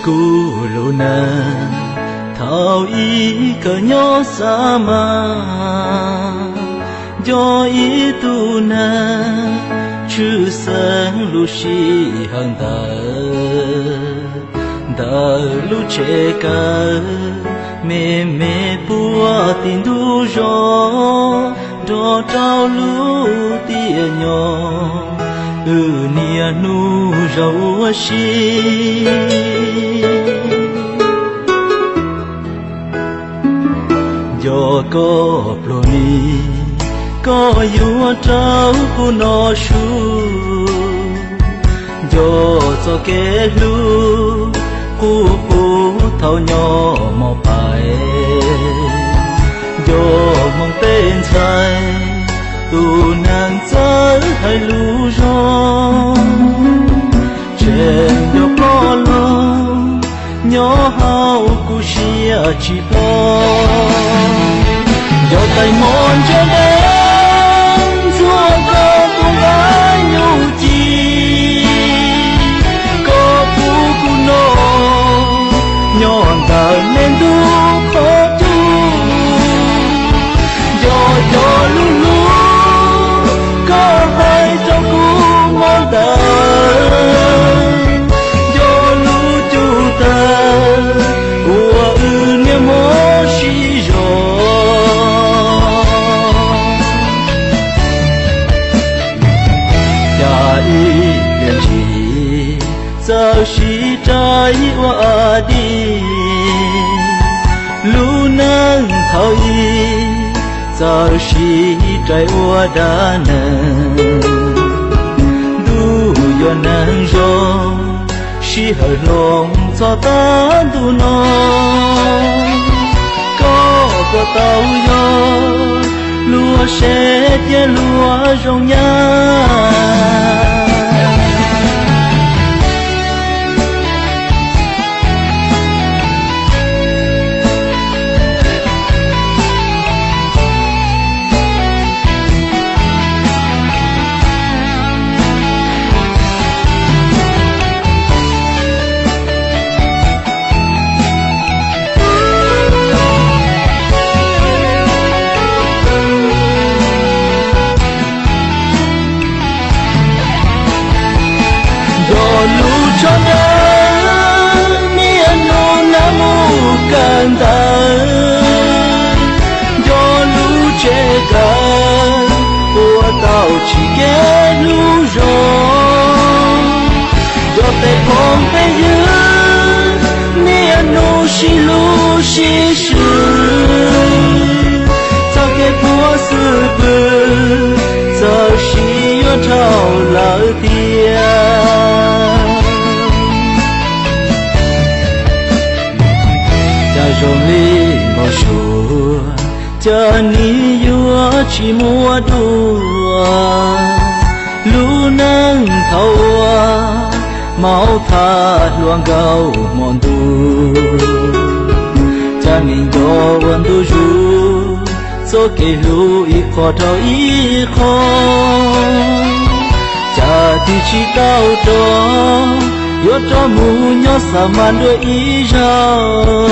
Kuv lub neej thaum ub kawm nyob xa mas, nco ib tug neeg tshwj xeeb lub sij hawm ntawd. Ntawm lub tsev kawm me me puag tim ntug zos, nrog rau lub tiaj nyob, wb niaj hnub zaum ua si. Nco koj pluag mi, koj yuav rau kuv noj su. Nco txoj kev hlub qub qub thaum nyob mos pais. Nco hmoob tej ntxhais, tus neeg txawj hais lus zoo. Tseem nco koj los nyob hauv kuv siab tsis ploj. Nco tais hmos ntsia deb ntxuag koj tus nqaij nyuj ci, koj pub kuv noj nyob ntawm me ntug qhov cub. Nco cov lus hlub koj hais rau kuv hmo ntawd, nco lub cub tawg uas wb niaj hmo sib zog. Cas ib pliag ntshis txawm sib raws ua dib, lub neej thaum ub txawm sib raws ua dab neeg. Ntuj yuav neeg zoo, sij hawm hloov txog tag ntuj no, koj puas tau yog luag seb thiab luag zoo nyab. Nco lub tsho ntawd niaj hnub nag mus kawm ntawv, nco lub tsev kawm puas tau tsim kev hlub zog, nco tej phooj tej ywg niaj hnub sib hlub sib swm, txoj kev puag xwm pwg txawm sis yuav dhau lawm tiag. Cas zoo li npau suav, cas nim yuav tsis muaj dua. Lub neej thaum ub maub thaj hluas nkaus hmo ntuj, cas nim nco ua ntu zus txoj kev hlub ib qho dhau ib qho. Cas tig tsis tau rov, yuav rov mus nyob xa mas dua ib zaug.